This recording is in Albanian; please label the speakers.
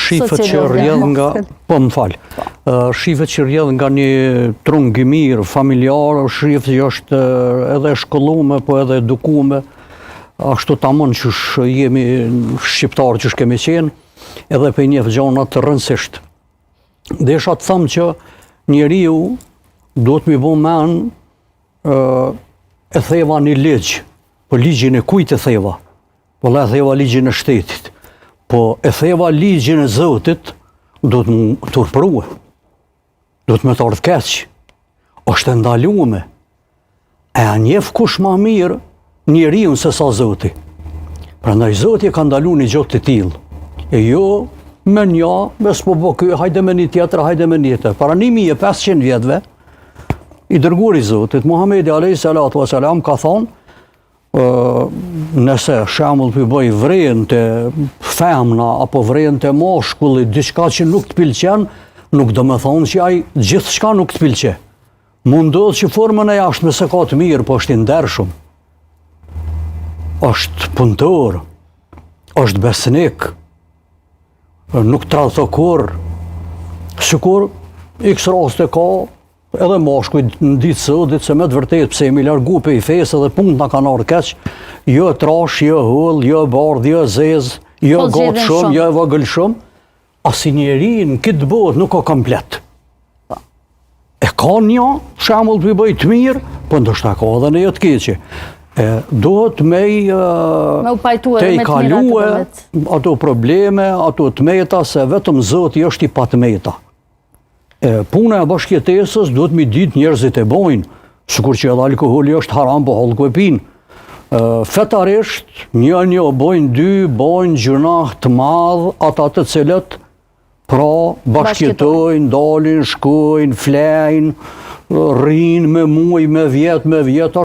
Speaker 1: Shifet që rrjedh nga, po më fal. Po. Shifet që rrjedh nga një trung i mirë familjar, shifet që është edhe shkollume, po edhe edukume, ashtu tamon qysh jemi shqiptarë qysh kemi qenë, edhe po i njeh gjonat rrënësisht. Desha të tham që njeriu duhet m'i bo men e theva një ligj, po ligjin e kujt e theva? Po e theva ligjin e shtetit. Po e theva ligjin e Zotit, duhet m'u turprue. Duhet me të ardhë keq. është e ndalume. E a njef kush ma mirë njeriun se sa Zoti. Prandaj Zoti e ka ndalu një gjo të tillë. E jo me një, me s'po bo ky, hajde me një tjetër, hajde me një tjetër. Para 1500 vjetëve, i dërguari i Zotit, Muhammedi a.s. ka thonë, nëse shembull po bëj vren te femna apo vren te mashkulli diçka që nuk të pëlqen, nuk do me thonë që ai gjithçka nuk të pëlqen. Mund ndodhë që formën e jashtme s'e ka të mirë, po është i ndershëm. Është punëtor, është besnik, nuk tradhton kurrë. Sikur x raste ka Edhe mashkujt në ditë sodit se me të vërtetë pse jemi largu pej fesë edhe punët na kanë ardhë keq, jo e trashë, jo e hollë, jo e bardhë, jo e zezë, jo e po gatë shumë, jo e vogël shumë, asnjë njeri në këtë botë nuk o komplet. Po. E ka një shembull po i bëj të mirë, po ndoshta ka edhe një të keqe. E duhet me i
Speaker 2: me u pajtu edhe me të mirat
Speaker 1: ato probleme, ato të meta se vetëm Zoti është i pa të meta. E, puna e bashkëjetesës duhet mi ditë njerëzit e bojnë, sikur që edhe alkoholi është haram, po hallku e pinë. Fetarisht, një një bojnë dy, bojnë gjynah të madh, ata të cilët, pra, bashkëjetojnë, dalin, shkojnë, flejnë, rrinë me muj, me vjet, me vjet.